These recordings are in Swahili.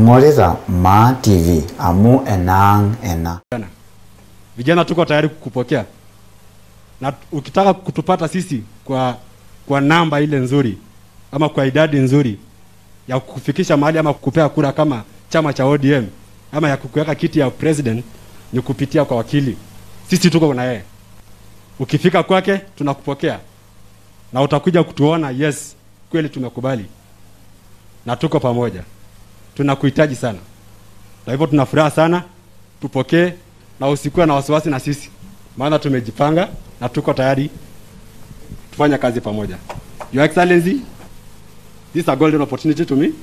Ingorita Maa TV amu enang ena. Vijana tuko tayari kukupokea. Na ukitaka kutupata sisi kwa namba ile nzuri ama kwa idadi nzuri ya kufikisha mahali ama kukupea kura kama chama cha ODM ama ya kukuweka kiti ya president, ni kupitia kwa wakili. Sisi tuko na yeye. Ukifika kwake tunakupokea. Na utakuja kutuona, yes, kweli tumekubali. Na tuko pamoja. Tunakuhitaji sana. Na hivyo tuna furaha sana, tupokee na usikuwe na wasiwasi na sisi. Maana tumejipanga na tuko tayari tufanye kazi pamoja. Your Excellency, this is a golden opportunity to me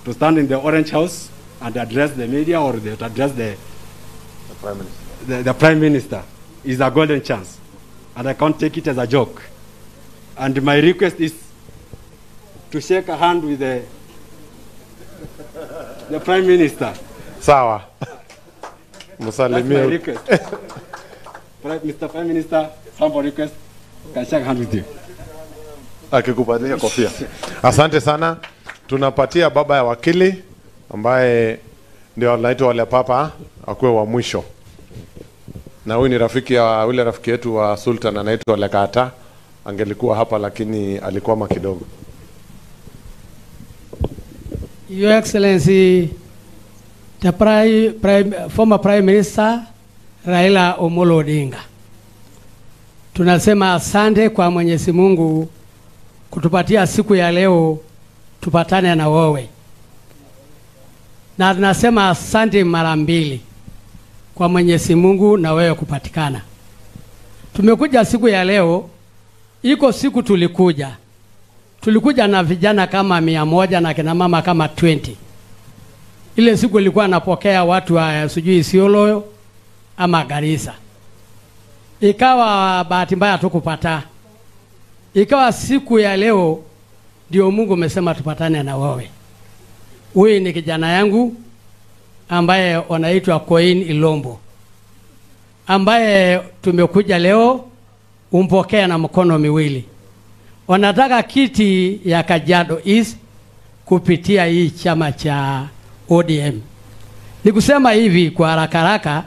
to stand in the Orange House and address the media or to address the Prime Minister. The Prime Minister is a golden chance, and I can't take it as a joke. And my request is to shake a hand with the Prime Minister. Sawa. That's my request. Mr. Prime Minister, humble request, can shake a hand with you. Akikupatia kofia. Asante sana. Tunapatia baba ya wakili ambaye ndio anaitwa wale papa akuwe wa mwisho. Na huyu ni rafiki ya yule rafiki yetu wa Sultan anaitwa Lekata. Angelikuwa hapa lakini alikwama kidogo. Your Excellency, the former Prime Minister Raila Omolo Odinga. Tunasema asante kwa Mwenyezi Mungu kutupatia siku ya leo tupatane na wewe. Na tunasema asante mara mbili kwa Mwenyezi Mungu na wewe kupatikana. Tumekuja siku ya leo, iko siku tulikuja. Tulikuja na vijana kama 100 na kina mama kama 20. Ile siku ilikuwa napokea watu wa sijui Isiolo ama Garissa. Ikawa bahati mbaya tukupata. Ikawa siku ya leo ndio Mungu amesema tupatane na wewe. Huyu ni kijana yangu ambaye wanaitwa Coin Ilombo, ambaye tumekuja leo umpokea na mkono miwili. Wanataka kiti ya Kajiado East kupitia hii chama cha ODM. Nikusema hivi kwa haraka haraka,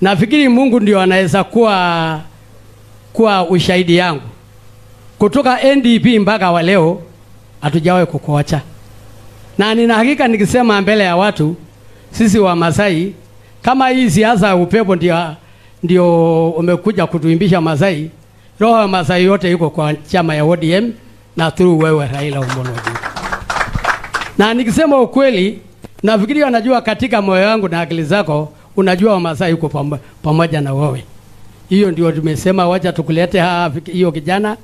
nafikiri Mungu ndio anaweza kuwa ushahidi yangu. Kutoka NDP mpaka wa leo hatujawahi kukuacha. Na nina hakika nikisema mbele ya watu, sisi wa Masai, kama hii siasa upepo ndio umekuja kutuimbisha Masai, roho ya Masai yote yuko kwa chama ya ODM na through wewe Raila Omolo Odinga. Na nikisema ukweli, nafikiri wanajua katika moyo wangu na akili zako, unajua wa Masai yuko pamoja na wewe. Hiyo ndio tumesema wacha tukulete hiyo kijana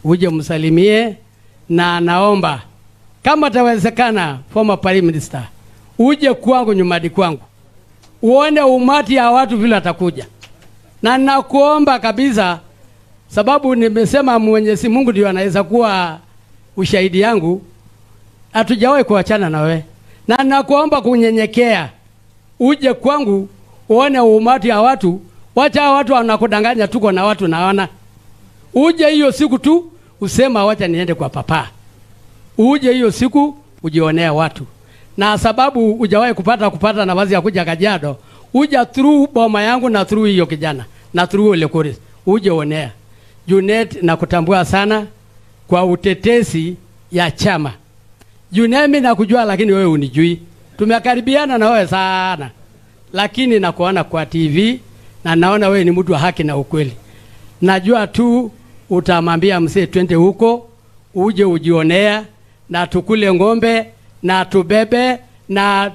uje msalimie, na naomba kama tawezekana, former Prime Minister, uje kwangu nyumbani kwangu uone umati ya watu vile atakuja. Na nakuomba kabisa, sababu nimesema Mwenyezi Mungu ndio anaweza kuwa ushahidi yangu, hatujawahi kuachana na wewe. Na nakuomba kunyenyekea, uje kwangu uone umati ya watu. Wacha watu wanakudanganya tuko na watu naona. Uje hiyo siku tu usema wacha niende kwa papa. Uje hiyo siku ujionea watu. Na sababu hujawahi kupata nafasi ya kuja Kajiado, uja through boma yangu na through hiyo kijana na through ile Koris, uje onea. Junet, na kutambua sana kwa utetesi ya chama. Junet, mimi nakujua lakini wewe unijui. Tumekaribiana na wewe sana, lakini nakuona kwa TV na naona wewe ni mtu wa haki na ukweli. Najua tu utamwambia mzee twende huko uje ujionea na tukule ng'ombe na tubebe na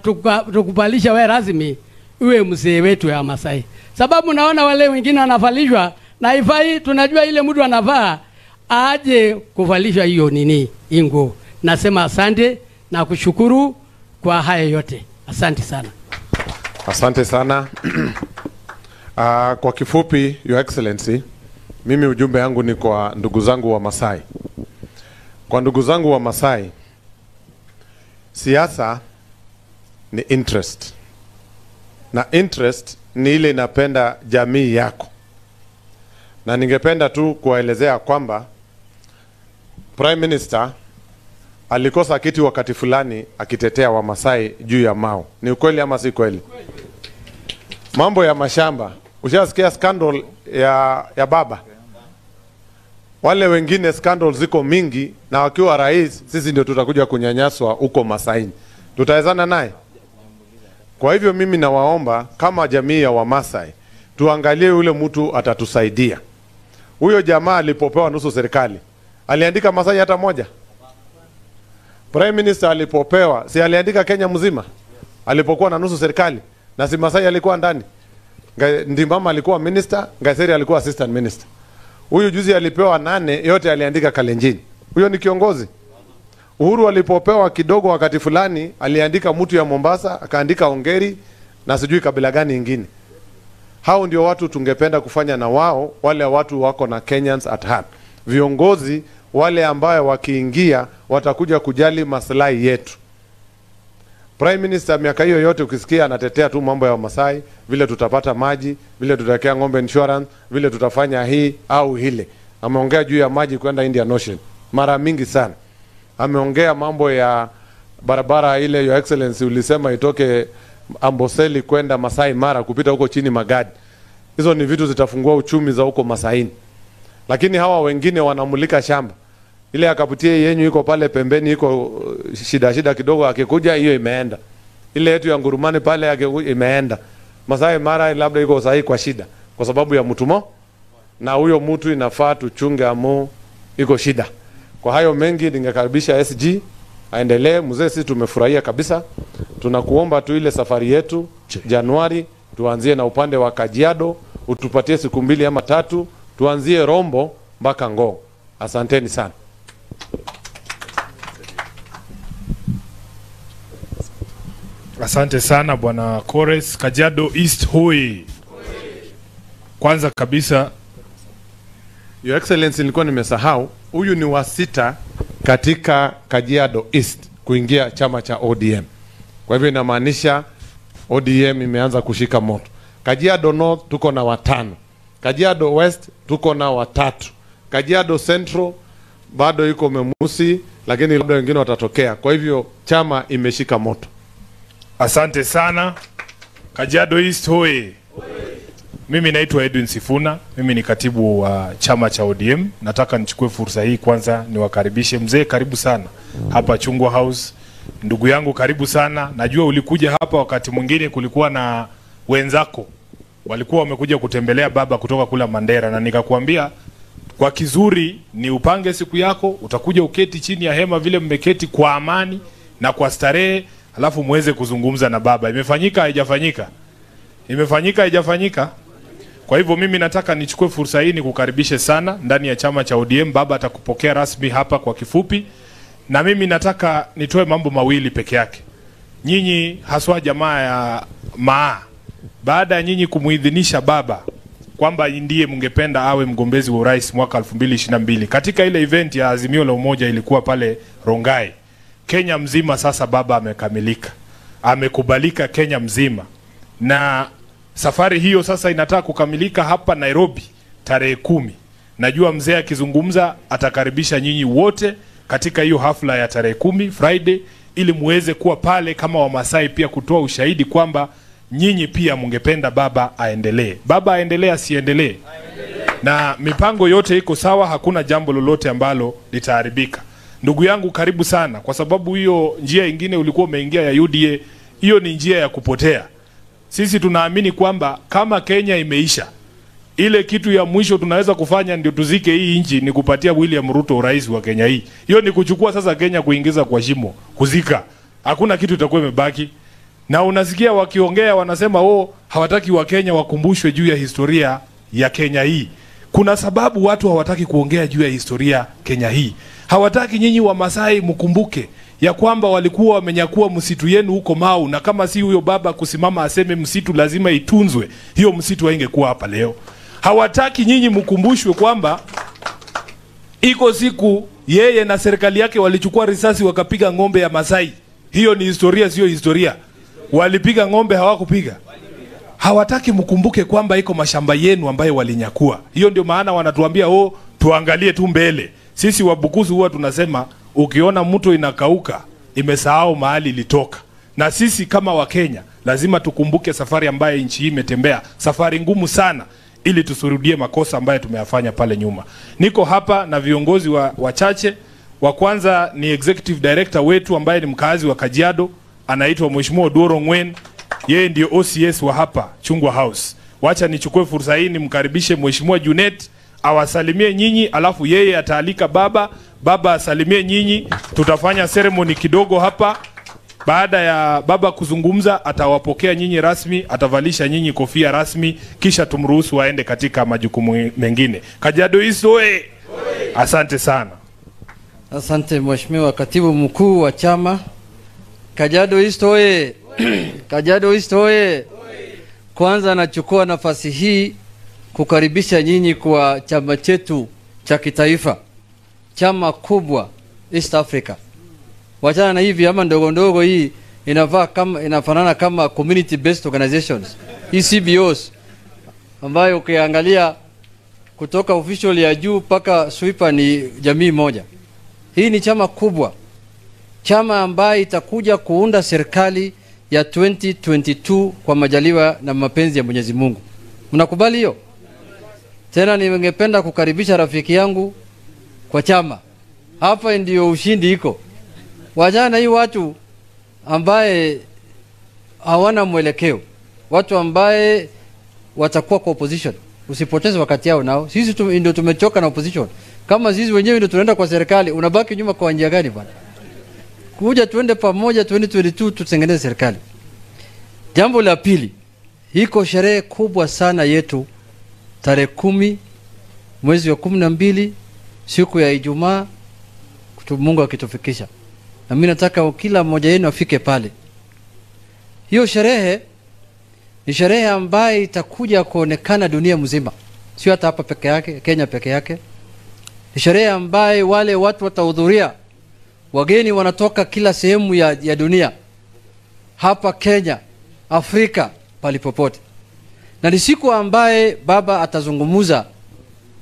tukubalisha wewe rasmi uwe mzee wetu ya Masai. Sababu naona wale wengine wanavalishwa na ifai, tunajua ile mtu anavaa aje kuvalishwa hiyo nini ingo. Nasema asante na kushukuru kwa haya yote. Asante sana. Asante sana. Kwa kifupi, Your Excellency, mimi ujumbe yangu ni kwa ndugu zangu wa Masai. Kwa ndugu zangu wa Masai, siasa ni interest. Na interest ni ile inapenda jamii yako. Na ningependa tu kuwaelezea kwamba Prime Minister Alikosa kiti wakati fulani akitetea Wamasai juu ya Mau. Ni ukweli ama si kweli? Mambo ya mashamba, ushasikia scandal ya baba? Wale wengine scandal ziko mingi, na wakiwa rais sisi ndio tutakuja kunyanyaswa huko Masaini. Tutawezana naye? Kwa hivyo mimi nawaomba kama jamii ya Wamasai tuangalie yule mtu atatusaidia. Huyo jamaa alipopewa nusu serikali aliandika Masai hata moja? Prime Minister alipopewa, si aliandika Kenya mzima? Alipokuwa na nusu serikali, na si Masai alikuwa ndani. Ndimama alikuwa minister, Ngaiseri alikuwa assistant minister. Huyu juzi alipewa 8, yote aliandika Kalenjin. Huyo ni kiongozi. Uhuru alipopewa kidogo wakati fulani, aliandika mtu ya Mombasa, akaandika Ongeri na sijui kabila gani ingine. Hao ndio watu tungependa kufanya na wao, wale watu wako na Kenyans at heart. Viongozi wale ambayo wakiingia watakuja kujali maslahi yetu. Prime Minister miaka hiyo yote ukisikia anatetea tu mambo ya Masai, vile tutapata maji, vile tutakea ng'ombe insurance, vile tutafanya hii au hile. Ameongea juu ya maji kwenda Indian Ocean mara mingi sana. Ameongea mambo ya barabara ile Your Excellency ulisema itoke Amboseli kwenda Masai Mara kupita huko chini Magadi. Hizo ni vitu zitafungua uchumi za huko Masaini. Lakini hawa wengine wanamulika shamba. Ile akaputie yenyu iko pale pembeni, iko shida shida kidogo, akikuja hiyo imeenda. Ile yetu ya Ngurumani pale akikuja imeenda. Masai Mara labda iko sahihi kwa shida kwa sababu ya mtumo, na huyo mtu inafaa tuchunge amu iko shida. Kwa hayo mengi ningekaribisha SG aendelee. Mzee, sisi tumefurahia kabisa. Tunakuomba tu ile safari yetu Januari tuanzie na upande wa Kajiado, utupatie siku 2 ama 3, tuanzie Rombo mpaka Ngong. Asanteni sana. Asante sana Bwana Kores. Kajiado East hoi. Kwanza kabisa, Your Excellency, nilikuwa nimesahau, huyu ni wa 6 katika Kajiado East kuingia chama cha ODM. Kwa hivyo inamaanisha ODM imeanza kushika moto. Kajiado North tuko na 5. Kajiado West tuko na 3. Kajiado Central bado yuko Memusi, lakini labda wengine watatokea. Kwa hivyo chama imeshika moto. Asante sana. Kajiado East hoi. Mimi naitwa Edwin Sifuna, mimi ni katibu wa chama cha ODM. Nataka nichukue fursa hii kwanza niwakaribishe mzee, karibu sana hapa Chungwa House. Ndugu yangu karibu sana. Najua ulikuja hapa wakati mwingine kulikuwa na wenzako walikuwa wamekuja kutembelea baba kutoka kula Mandera, na nikakwambia kwa kizuri ni upange siku yako, utakuja uketi chini ya hema vile mmeketi kwa amani na kwa starehe, alafu muweze kuzungumza na baba. Imefanyika haijafanyika? Imefanyika haijafanyika? Kwa hivyo mimi nataka nichukue fursa hii nikukaribishe sana ndani ya chama cha ODM. Baba atakupokea rasmi hapa kwa kifupi. Na mimi nataka nitoe mambo mawili peke yake. Nyinyi haswa jamaa ya Maa, baada ya nyinyi kumuidhinisha baba kwamba ndiye mungependa awe mgombezi wa urais mwaka 2022, katika ile event ya Azimio la Umoja ilikuwa pale Rongai, Kenya mzima sasa baba amekamilika, amekubalika Kenya mzima. Na safari hiyo sasa inataka kukamilika hapa Nairobi tarehe 10. Najua mzee akizungumza atakaribisha nyinyi wote katika hiyo hafla ya tarehe 10 Friday, ili muweze kuwa pale kama Wamasai pia kutoa ushahidi kwamba nyinyi pia mungependa baba aendelee. Baba aendelee asiendelee? Na mipango yote iko sawa, hakuna jambo lolote ambalo litaharibika. Ndugu yangu karibu sana, kwa sababu hiyo njia ingine ulikuwa umeingia ya UDA, hiyo ni njia ya kupotea. Sisi tunaamini kwamba kama Kenya imeisha, ile kitu ya mwisho tunaweza kufanya ndio tuzike hii nchi ni kupatia William Ruto urais wa Kenya hii. Hiyo ni kuchukua sasa Kenya kuingiza kwa shimo, kuzika. Hakuna kitu itakuwa imebaki. Na unasikia wakiongea wanasema oh, hawataki wa Kenya wakumbushwe juu ya historia ya Kenya hii. Kuna sababu watu hawataki kuongea juu ya historia Kenya hii. Hawataki nyinyi wa Masai mkumbuke ya kwamba walikuwa wamenyakua msitu yenu huko Mau, na kama si huyo baba kusimama aseme msitu lazima itunzwe, hiyo msitu haingekuwa hapa leo. Hawataki nyinyi mkumbushwe kwamba iko siku yeye na serikali yake walichukua risasi wakapiga ng'ombe ya Masai. Hiyo ni historia, sio historia. Walipiga ng'ombe, hawakupiga. Hawataki mkumbuke kwamba iko mashamba yenu ambayo walinyakua. Hiyo ndio maana wanatuambia oh, tuangalie tu mbele. Sisi Wabukusu huwa tunasema Ukiona mto inakauka, imesahau mahali ilitoka. Na sisi kama Wakenya lazima tukumbuke safari ambayo nchi hii imetembea, safari ngumu sana, ili tusirudie makosa ambayo tumeyafanya pale nyuma. Niko hapa na viongozi wachache. Wa kwanza ni executive director wetu ambaye ni mkazi wa Kajiado, anaitwa Mheshimiwa Oduor Ong'wen. Yeye ndio OCS wa hapa Chungwa House. Wacha nichukue fursa hii nimkaribishe Mheshimiwa Junet awasalimie nyinyi, alafu yeye ataalika baba, baba asalimie nyinyi. Tutafanya ceremony kidogo hapa. Baada ya baba kuzungumza, atawapokea nyinyi rasmi, atavalisha nyinyi kofia rasmi, kisha tumruhusu aende katika majukumu mengine. Kajiado East oye! Asante sana. Asante Mheshimiwa Katibu Mkuu wa chama. Kajiado East oye! Kajiado East oye! Kwanza nachukua nafasi hii kukaribisha nyinyi kwa chama chetu cha kitaifa, chama kubwa East Africa. Wachana na hivi ama ndogo ndogo, hii inavaa kama inafanana kama community based organizations, hii CBOs, ambayo ukiangalia kutoka official ya juu mpaka sweeper ni jamii moja. Hii ni chama kubwa, chama ambayo itakuja kuunda serikali ya 2022 kwa majaliwa na mapenzi ya Mwenyezi Mungu. Mnakubali hiyo? Tena ningependa kukaribisha rafiki yangu kwa chama. Hapa ndio ushindi iko. Wajana hii watu ambaye hawana mwelekeo, watu ambaye watakuwa kwa opposition. Usipoteze wakati yao nao. Sisi ndio tumechoka na opposition. Kama sisi wenyewe ndio tunaenda kwa serikali, unabaki nyuma kwa njia gani bwana? Kuja tuende pamoja 2022 tutengeneze serikali. Jambo la pili, iko sherehe kubwa sana yetu tarehe 10 mwezi wa 12 siku ya Ijumaa, Mungu akitufikisha. Na mimi nataka kila mmoja wenu afike pale. Hiyo sherehe ni sherehe ambayo itakuja kuonekana dunia mzima, sio hata hapa peke yake, Kenya peke yake. Ni sherehe ambayo wale watu watahudhuria, wageni wanatoka kila sehemu ya dunia, hapa Kenya, Afrika, palipopote. Na ni siku ambaye baba atazungumuza,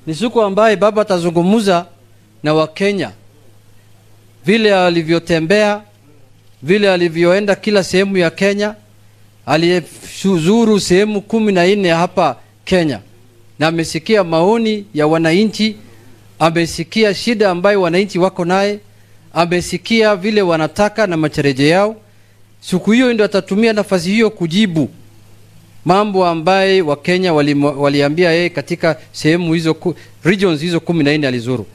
ni siku ambaye baba atazungumuza na Wakenya, vile alivyotembea, vile alivyoenda kila sehemu ya Kenya. Aliyezuru sehemu 14 hapa Kenya, na amesikia maoni ya wananchi, amesikia shida ambayo wananchi wako naye, amesikia vile wanataka na matarajio yao. Siku hiyo ndio atatumia nafasi hiyo kujibu mambo ambaye Wakenya waliambia yeye katika sehemu hizo, regions hizo 14 alizuru.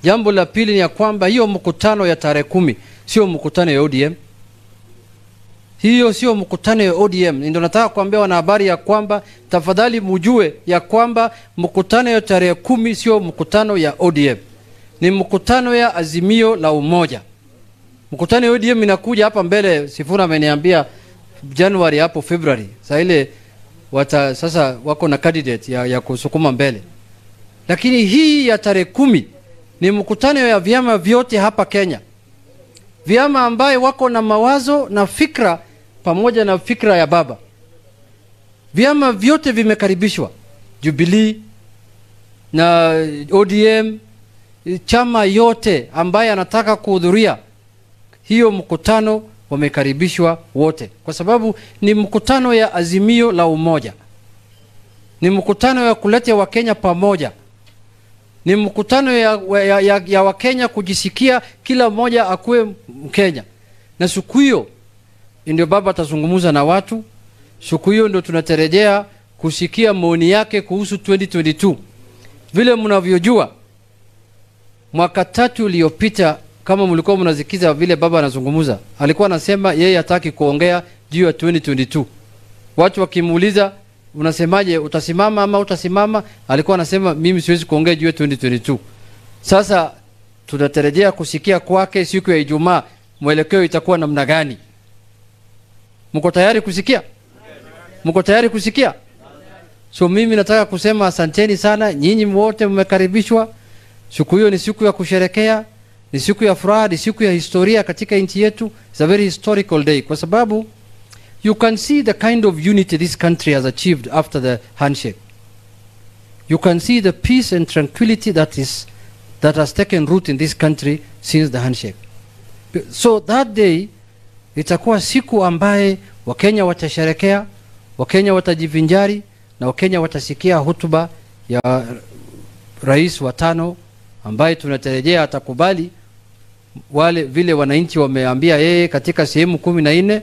Jambo la pili ni ya kwamba hiyo mkutano ya tarehe 10 sio mkutano ya ODM. Hiyo sio mkutano ya ODM. Ndio nataka kuambia wanahabari ya kwamba tafadhali mjue ya kwamba mkutano ya tarehe 10 sio mkutano ya ODM. Ni mkutano ya Azimio la Umoja. Mkutano ya ODM inakuja hapa mbele, Sifuna ameniambia January hapo February. Sasa ile sasa wako na candidate ya kusukuma mbele. Lakini hii ya tarehe 10 ni mkutano ya vyama vyote hapa Kenya. Vyama ambaye wako na mawazo na fikra pamoja na fikra ya baba. Vyama vyote vimekaribishwa. Jubilee na ODM, chama yote ambaye anataka kuhudhuria hiyo mkutano wamekaribishwa wote, kwa sababu ni mkutano ya Azimio la Umoja. Ni mkutano ya kuleta Wakenya pamoja. Ni mkutano ya Wakenya kujisikia kila mmoja akuwe Mkenya. Na siku hiyo ndio baba atazungumza na watu. Siku hiyo ndio tunatarejea kusikia maoni yake kuhusu 2022. Vile mnavyojua, mwaka 3 uliopita, kama mlikuwa mnazikiza vile baba anazungumza, alikuwa anasema yeye hataki kuongea juu ya 2022. Watu wakimuuliza unasemaje, utasimama ama utasimama, alikuwa anasema mimi siwezi kuongea juu ya 2022. Sasa tunatarajia kusikia kwake siku ya Ijumaa mwelekeo itakuwa namna gani. Mko tayari kusikia? Mko tayari kusikia? So mimi nataka kusema asanteni sana, nyinyi wote mmekaribishwa. Siku hiyo ni siku ya kusherekea, ni siku ya furaha, ni siku ya historia katika nchi yetu. It's a very historical day, kwa sababu you can see the kind of unity this country has achieved after the handshake. You can see the peace and tranquility that is that has taken root in this country since the handshake. So that day itakuwa siku ambaye Wakenya watasherekea, Wakenya watajivinjari na Wakenya watasikia hotuba ya rais wa tano ambaye tunatarajia atakubali wale vile wananchi wameambia yeye katika sehemu 14.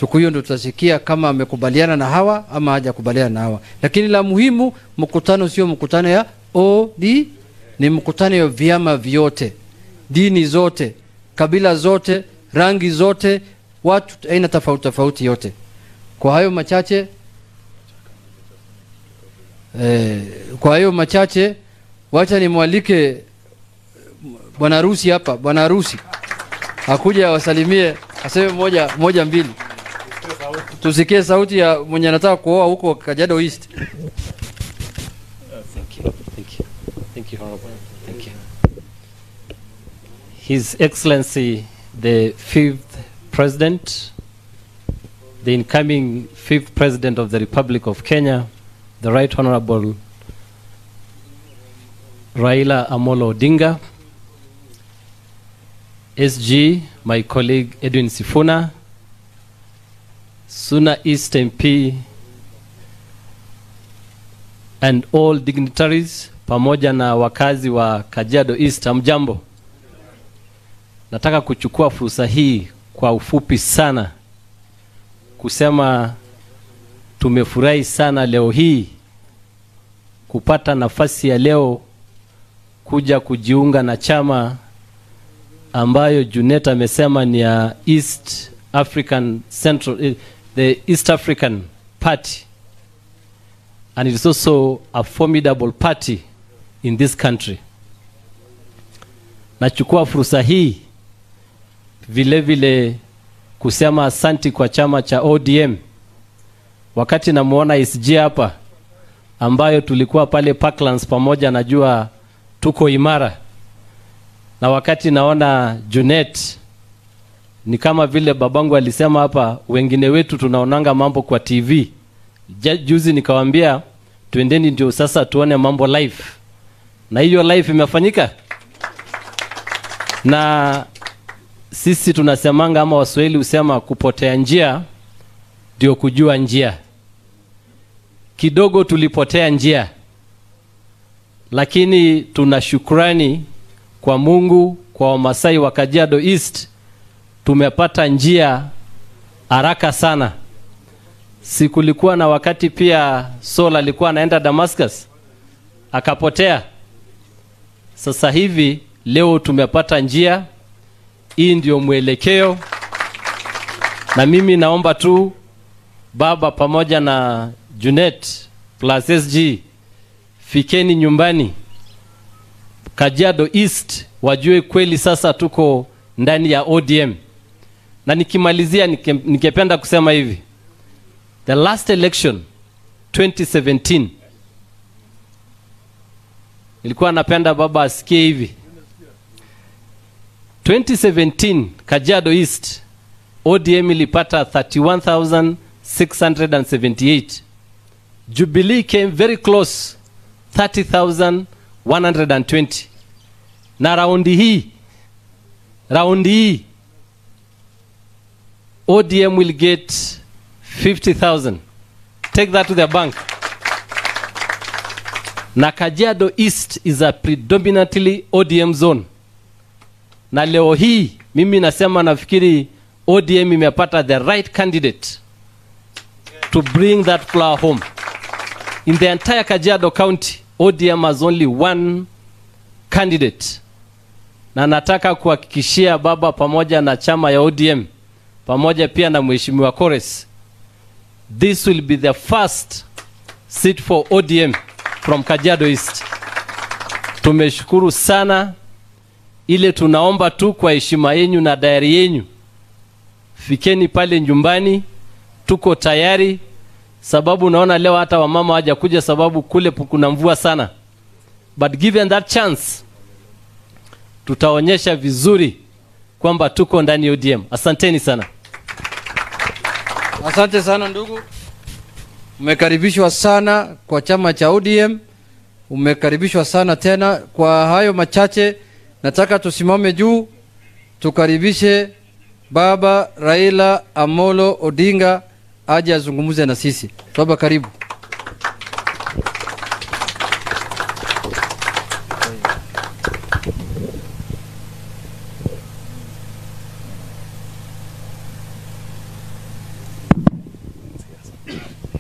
Siku hiyo ndio tutasikia kama amekubaliana na hawa ama hajakubaliana na hawa. Lakini la muhimu, mkutano sio mkutano ya OD, ni mkutano ya vyama vyote, dini zote, kabila zote, rangi zote, watu aina tofauti tofauti yote. Kwa hayo machache, wacha nimwalike bwana harusi hapa, bwana harusi akuja awasalimie, aseme moja mbili. Tusikie sauti ya mwenye anataka kuoa huko Kajiado East. Thank you. Thank you. Thank you, Honorable. Thank you. His Excellency, the fifth President, the incoming fifth President of the Republic of Kenya, the Right Honorable Raila Amolo Odinga, SG, my colleague Edwin Sifuna, Suna East MP, and all dignitaries, pamoja na wakazi wa Kajiado East, hamjambo. Nataka kuchukua fursa hii kwa ufupi sana kusema tumefurahi sana leo hii kupata nafasi ya leo kuja kujiunga na chama ambayo Junet amesema ni ya East African Central, the East African Party, and it is also a formidable party in this country. Nachukua fursa hii vile vile kusema asanti kwa chama cha ODM. Wakati namuona SG hapa ambayo tulikuwa pale Parklands pamoja, najua tuko imara. Na wakati naona Junet, ni kama vile babangu alisema hapa, wengine wetu tunaonanga mambo kwa TV. Juzi nikawaambia twendeni ndio sasa tuone mambo live. Na hiyo live imefanyika. Na sisi tunasemanga ama Waswahili husema kupotea njia ndio kujua njia. Kidogo tulipotea njia, lakini tuna shukrani kwa Mungu, kwa Wamasai wa Kajiado East, tumepata njia haraka sana. Sikulikuwa na wakati pia Saul alikuwa anaenda Damascus akapotea. Sasa hivi leo tumepata njia. Hii ndio mwelekeo. Na mimi naomba tu baba pamoja na Junet plus SG, fikeni nyumbani Kajiado East, wajue kweli sasa tuko ndani ya ODM. Na nikimalizia ningependa kusema hivi. The last election 2017, nilikuwa napenda baba asikie hivi. 2017 Kajiado East ODM ilipata 31,678. Jubilee came very close, 30,120. Na raundi hii ODM will get 50,000. Take that to the bank. Na Kajiado East is a predominantly ODM zone. Na leo hii mimi nasema nafikiri ODM imepata the right candidate to bring that flower home. In the entire Kajiado County, ODM has only one candidate. Na nataka kuhakikishia baba pamoja na chama ya ODM, pamoja pia na Mheshimiwa Kores, this will be the first seat for ODM from Kajiado East. Tumeshukuru sana. Ile tunaomba tu kwa heshima yenu na dayari yenu, fikeni pale nyumbani, tuko tayari. Sababu naona leo hata wamama hawajakuja sababu kule kuna mvua sana. But given that chance, tutaonyesha vizuri kwamba tuko ndani ya ODM. Asanteni sana. Asante sana ndugu. Mmekaribishwa sana kwa chama cha ODM. Umekaribishwa sana tena. Kwa hayo machache, nataka tusimame juu tukaribishe Baba Raila Amolo Odinga aje azungumze na sisi. Baba, karibu.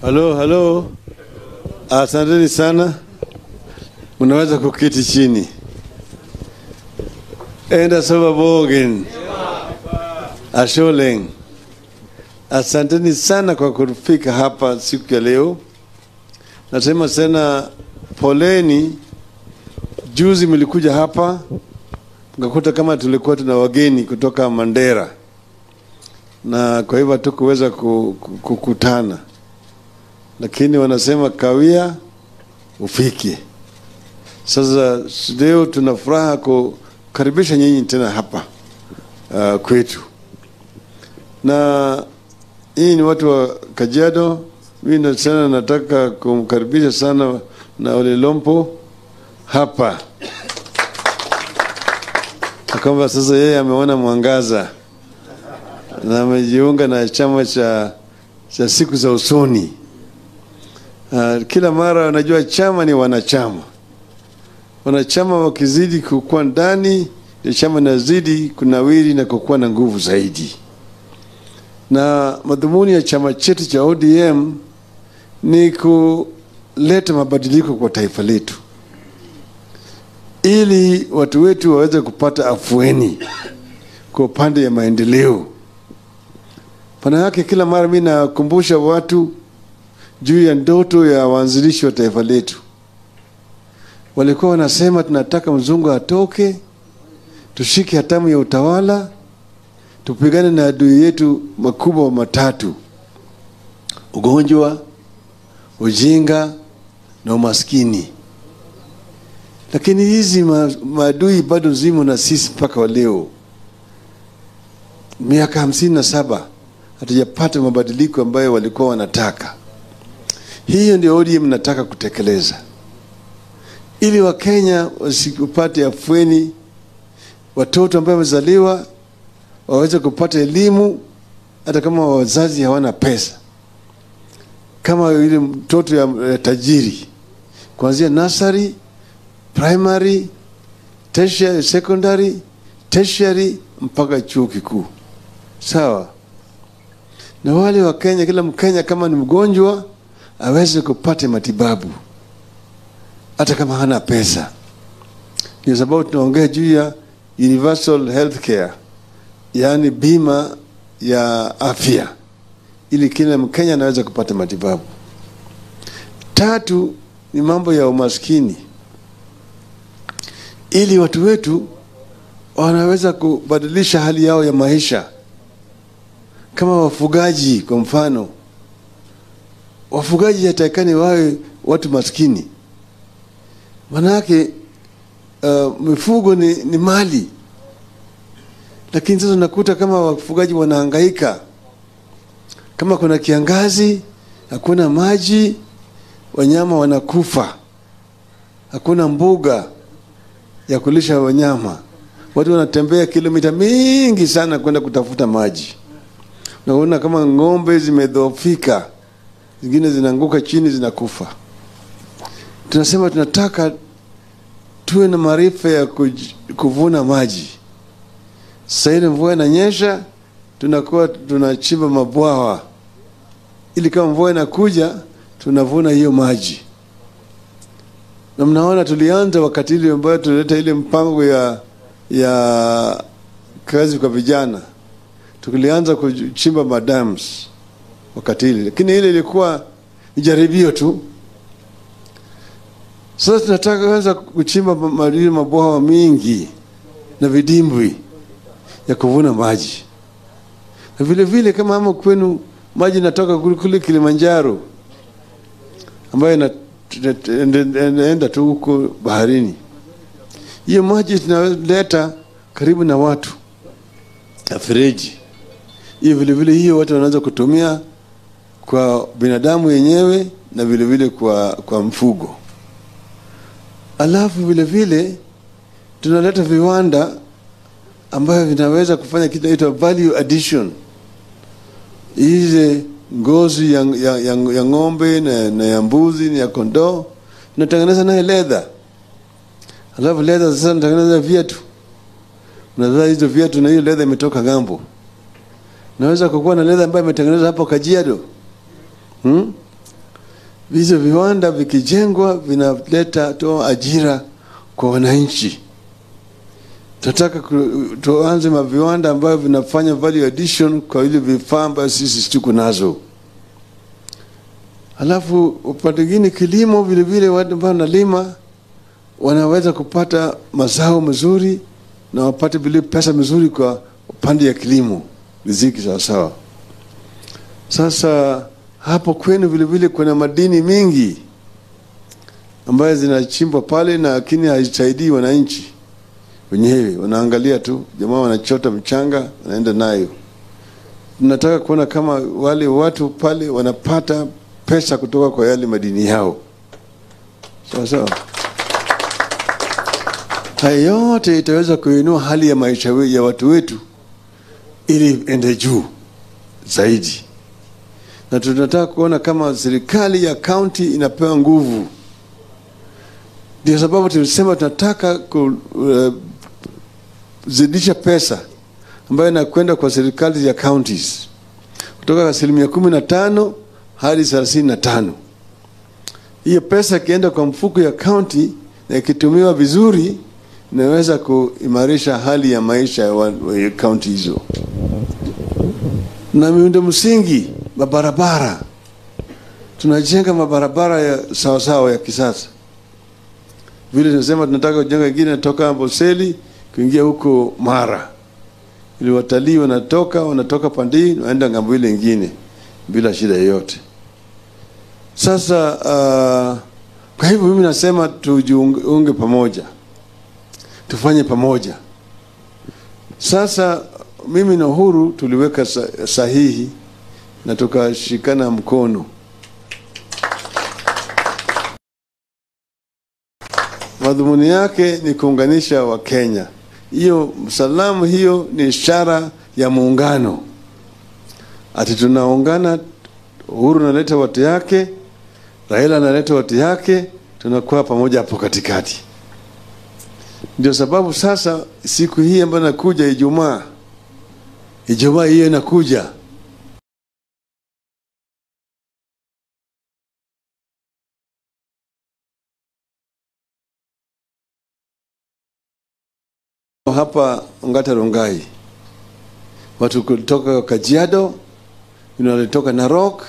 Halo, halo. Asanteni sana. Mnaweza kuketi chini. Enda soba bogen. Asholeng. Asanteni sana kwa kufika hapa siku ya leo. Nasema sana poleni. Juzi mlikuja hapa mkakuta kama tulikuwa tuna wageni kutoka Mandera, na kwa hivyo hatukuweza kukutana. Lakini wanasema kawia ufike. Sasa leo tuna furaha kukaribisha nyinyi tena hapa kwetu. Na hii ni watu wa Kajiado. Mimi sana nataka kumkaribisha sana na Ole Lompo hapa. Kwamba sasa yeye ameona mwangaza na amejiunga na chama cha siku za usoni. Kila mara unajua chama ni wanachama. Wanachama wakizidi kukua ndani, ndio chama inazidi kunawiri na kukua na nguvu zaidi. Na madhumuni ya chama chetu cha ODM ni kuleta mabadiliko kwa taifa letu, ili watu wetu waweze kupata afueni kwa upande ya maendeleo. Pana yake kila mara mimi nakumbusha watu juu ya ndoto ya waanzilishi wa taifa letu. Walikuwa wanasema tunataka mzungu atoke, tushike hatamu ya utawala, tupigane na adui yetu makubwa matatu: ugonjwa, ujinga na umaskini. Lakini hizi maadui bado zimo na sisi mpaka leo. Miaka 57 hatujapata mabadiliko ambayo walikuwa wanataka. Hiyo ndio ODM nataka kutekeleza, ili Wakenya wasipate afueni, watoto ambao wamezaliwa waweze kupata elimu hata kama wazazi hawana pesa. Kama yule mtoto ya tajiri, kuanzia nursery, primary, tertiary, secondary, tertiary mpaka chuo kikuu. Sawa. Na wale wa Kenya, kila Mkenya kama ni mgonjwa aweze kupata matibabu hata kama hana pesa. Ndio sababu tunaongea juu ya universal healthcare, yaani bima ya afya, ili kila Mkenya anaweza kupata matibabu. Tatu ni mambo ya umaskini, ili watu wetu wanaweza kubadilisha hali yao ya maisha. Kama wafugaji kwa mfano, wafugaji hatakani wawe watu maskini. Manake mifugo ni mali. Lakini sasa unakuta kama wafugaji wanahangaika. Kama kuna kiangazi, hakuna maji, wanyama wanakufa. Hakuna mbuga ya kulisha wanyama. Watu wanatembea kilomita mingi sana kwenda kutafuta maji. Unaona kama ng'ombe zimedhoofika, zingine zinaanguka chini zinakufa. Tunasema tunataka tuwe na maarifa ya kuvuna maji. Sasa ile mvua inanyesha, tunakuwa tunachimba mabwawa, ili kama mvua inakuja tunavuna hiyo maji. Na mnaona tulianza wakati ile ambayo tulileta ile mpango ya kazi kwa vijana. Tulianza kuchimba madams wakati ile, lakini ile ilikuwa ni jaribio tu. Sasa tunataka kuanza kuchimba mabwawa mingi na vidimbwi ya kuvuna maji. Na vile vile kama hapo kwenu maji inatoka kule Kilimanjaro ambayo inaenda tu huko baharini. Hiyo maji tunaleta karibu na watu na fereji. Hiyo vile vile hiyo watu wanaanza kutumia kwa binadamu yenyewe na vile vile kwa mfugo. Alafu vile vile tunaleta viwanda ambayo vinaweza kufanya kitu inaitwa value addition. Hizi ngozi ya ng'ombe na ya mbuzi na ya kondoo tunatengeneza naye leather. Alafu leather sasa tunatengeneza viatu. Unazaa hizo viatu na hiyo leather imetoka ng'ambo. Naweza kukuwa na leather ambayo imetengenezwa hapo Kajiado. Hizo viwanda vikijengwa vinaleta toa ajira kwa wananchi. Tunataka tuanze maviwanda ambayo vinafanya value addition kwa ile vifaa ambavyo sisi tuko nazo. Alafu upande mwingine kilimo vile vile, watu ambao wanalima wanaweza kupata mazao mazuri na wapate vile pesa mzuri kwa upande ya kilimo, riziki sawa sawa. Sasa hapo kwenu vile vile kuna madini mingi ambayo zinachimbwa pale, na lakini haisaidii wananchi wenyewe. Wanaangalia tu, jamaa wanachota mchanga wanaenda nayo. Tunataka kuona kama wale watu pale wanapata pesa kutoka kwa yale madini yao. Sawa sawa. Haya yote itaweza kuinua hali ya maisha ya watu wetu ili ende juu zaidi. Na tunataka kuona kama serikali ya county inapewa nguvu. Ndio sababu tulisema tunataka kuzidisha pesa ambayo inakwenda kwa serikali ya counties kutoka 15% hadi 35. Hiyo pesa ikienda kwa mfuko ya county na ikitumiwa vizuri, inaweza kuimarisha hali ya maisha ya county hizo. Na miundo msingi, mabarabara, tunajenga mabarabara ya sawa sawa ya kisasa. Vile tunasema tunataka kujenga nyingine kutoka Amboseli kuingia huko Mara, ili watalii wanatoka pande waenda ngambo ile nyingine bila shida yoyote. Sasa kwa hivyo mimi nasema tujiunge pamoja, tufanye pamoja. Sasa mimi na Uhuru tuliweka sahihi na tukashikana mkono. Madhumuni yake ni kuunganisha wa Kenya. Hiyo salamu hiyo ni ishara ya muungano. Ati tunaungana, Uhuru analeta watu yake, Raila analeta watu yake, tunakuwa pamoja hapo katikati. Ndio sababu sasa siku hii ambayo inakuja Ijumaa, Ijumaa hiyo inakuja, hapa Ongata Rongai, watu kutoka Kajiado, walitoka Narok,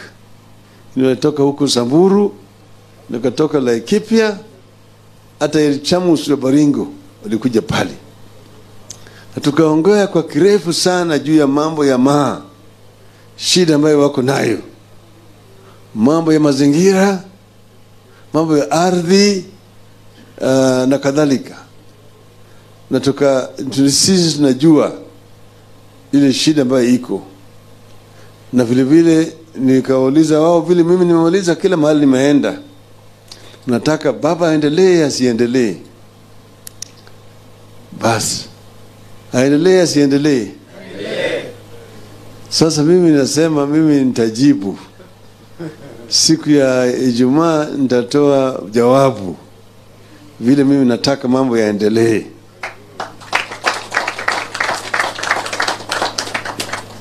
walitoka huku Samburu, wakatoka Laikipia, hata Ilchamus wa Baringo walikuja pale. Na tukaongea kwa kirefu sana juu ya mambo ya maa, shida ambayo wako nayo, mambo ya mazingira, mambo ya ardhi, na kadhalika. Na sisi tunajua ile shida ambayo iko. Na vile vile nikauliza wao, vile mimi nimeuliza kila mahali nimeenda, nataka baba aendelee asiendelee? Basi aendelee asiendelee? Sasa mimi nasema mimi nitajibu siku ya Ijumaa, nitatoa jawabu vile mimi nataka mambo yaendelee.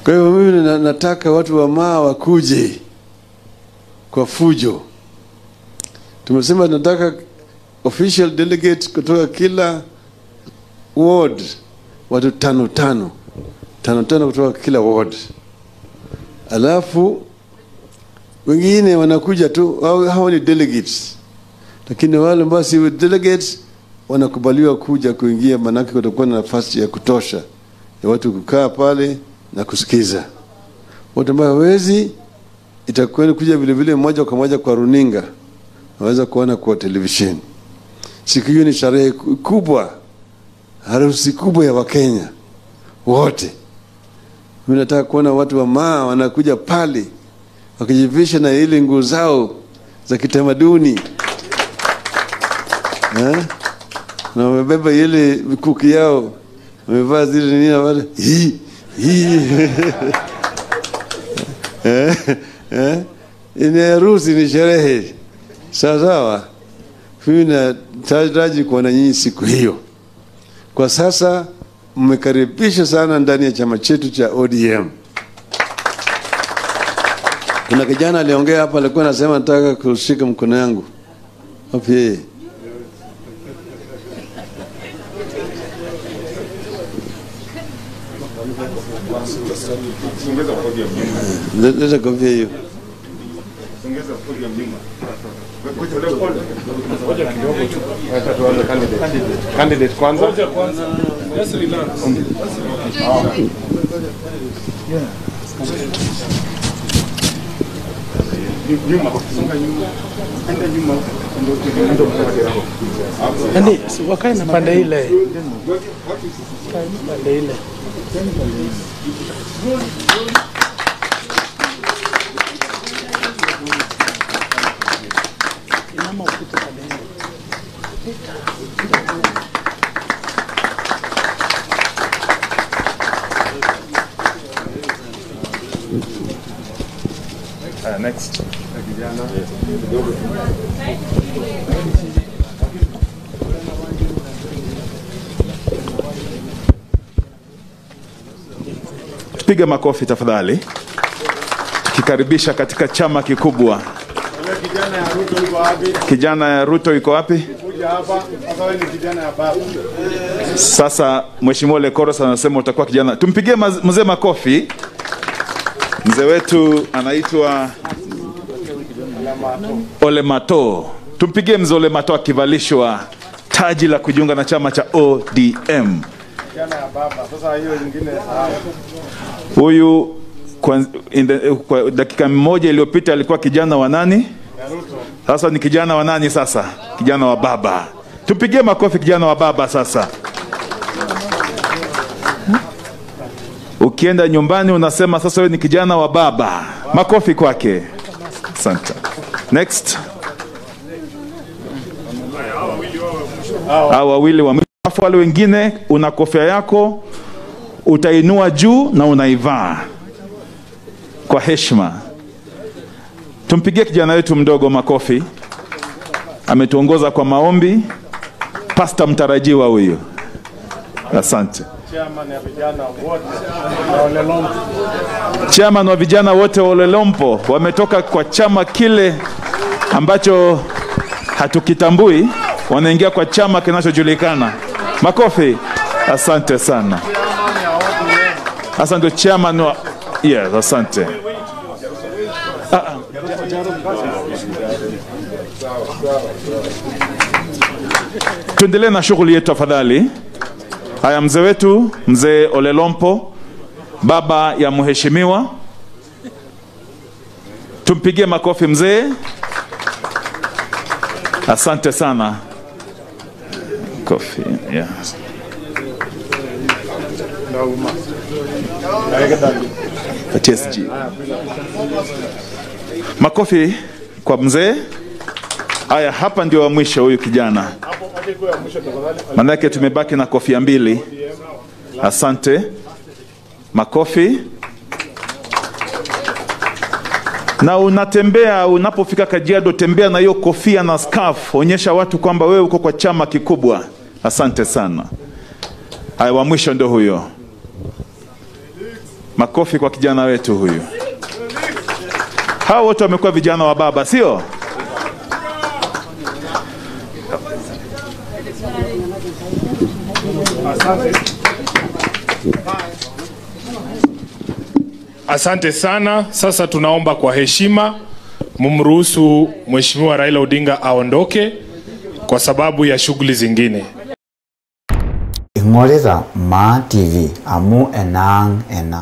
Kwa hivyo mimi nataka watu wa Maa wakuje kwa fujo. Tumesema tunataka official delegates kutoka kila ward, watu 5-5. 5-5 kutoka kila ward. Alafu wengine wanakuja tu, hao ni delegates. Lakini wale ambao si delegates wanakubaliwa kuja kuingia, manake kutakuwa na nafasi ya kutosha ya watu kukaa pale na kusikiza. Watu ambao hawezi itakuwa kuja vile vile moja kwa moja kwa runinga, waweza kuona kwa televisheni. Siku hiyo ni sherehe kubwa, harusi kubwa ya Wakenya wote. Mimi nataka kuona watu wa Maa wanakuja pale wakijivisha na ile nguo zao za kitamaduni. Na wamebeba ile mikuki yao, wamevaa zile nini wale. Hii hii. Ni harusi, ni sherehe. Sawa sawa. Mimi nataraji kuona nyinyi siku hiyo. Kwa sasa mmekaribishwa sana ndani ya chama chetu cha ODM. Kuna kijana aliongea hapa, alikuwa anasema nataka kushika mkono yangu. Wapi yeye? Leta kofia hiyo. Candidate kwanza. Just relax. Yaani wakae na pande ile. Pande ile. Next. Tupige makofi tafadhali, tukikaribisha katika chama kikubwa. Kijana ya Ruto yuko wapi? Sasa Mheshimiwa Lekoros anasema utakuwa kijana. Tumpigie mzee makofi. Mzee wetu anaitwa Ole Mato. Tumpigie mzee Ole Mato akivalishwa taji la kujiunga na chama cha ODM. Huyu kwa dakika moja iliyopita alikuwa kijana wa nani? Sasa ni kijana wa nani sasa? Kijana wa baba. Tupigie makofi kijana wa baba sasa. Ukienda nyumbani unasema sasa wewe ni kijana wa baba. Makofi kwake. Asante. Next. Hawa wawili wa mwisho. Wale wengine una kofia yako utainua juu na unaivaa kwa heshima. Tumpigie kijana wetu mdogo makofi. Ametuongoza kwa maombi. Pastor mtarajiwa huyu. Asante. Chairman wa vijana wote wa Olelompo wametoka kwa chama kile ambacho hatukitambui, wanaingia kwa chama kinachojulikana. Makofi. Asante sana. Asante chairman wa, yes, asante. Tuendelee na shughuli yetu tafadhali. Haya, mzee wetu, mzee Olelompo, baba ya mheshimiwa. Tumpigie makofi mzee. Asante sana. Kofi, yeah. TSG. Makofi kwa mzee. Haya, hapa ndio wa mwisho huyu kijana. Manake tumebaki na kofia mbili. Asante. Makofi. Na unatembea, unapofika Kajiado tembea na hiyo kofia na scarf, onyesha watu kwamba wewe uko kwa chama kikubwa. Asante sana. Haya, wa mwisho ndio huyo. Makofi kwa kijana wetu huyu. Hao wote wamekuwa vijana wa baba, sio? Asante sana. Sasa tunaomba kwa heshima mumruhusu Mheshimiwa Raila Odinga aondoke kwa sababu ya shughuli zingine. Ingoreza Ma TV amu enang ena.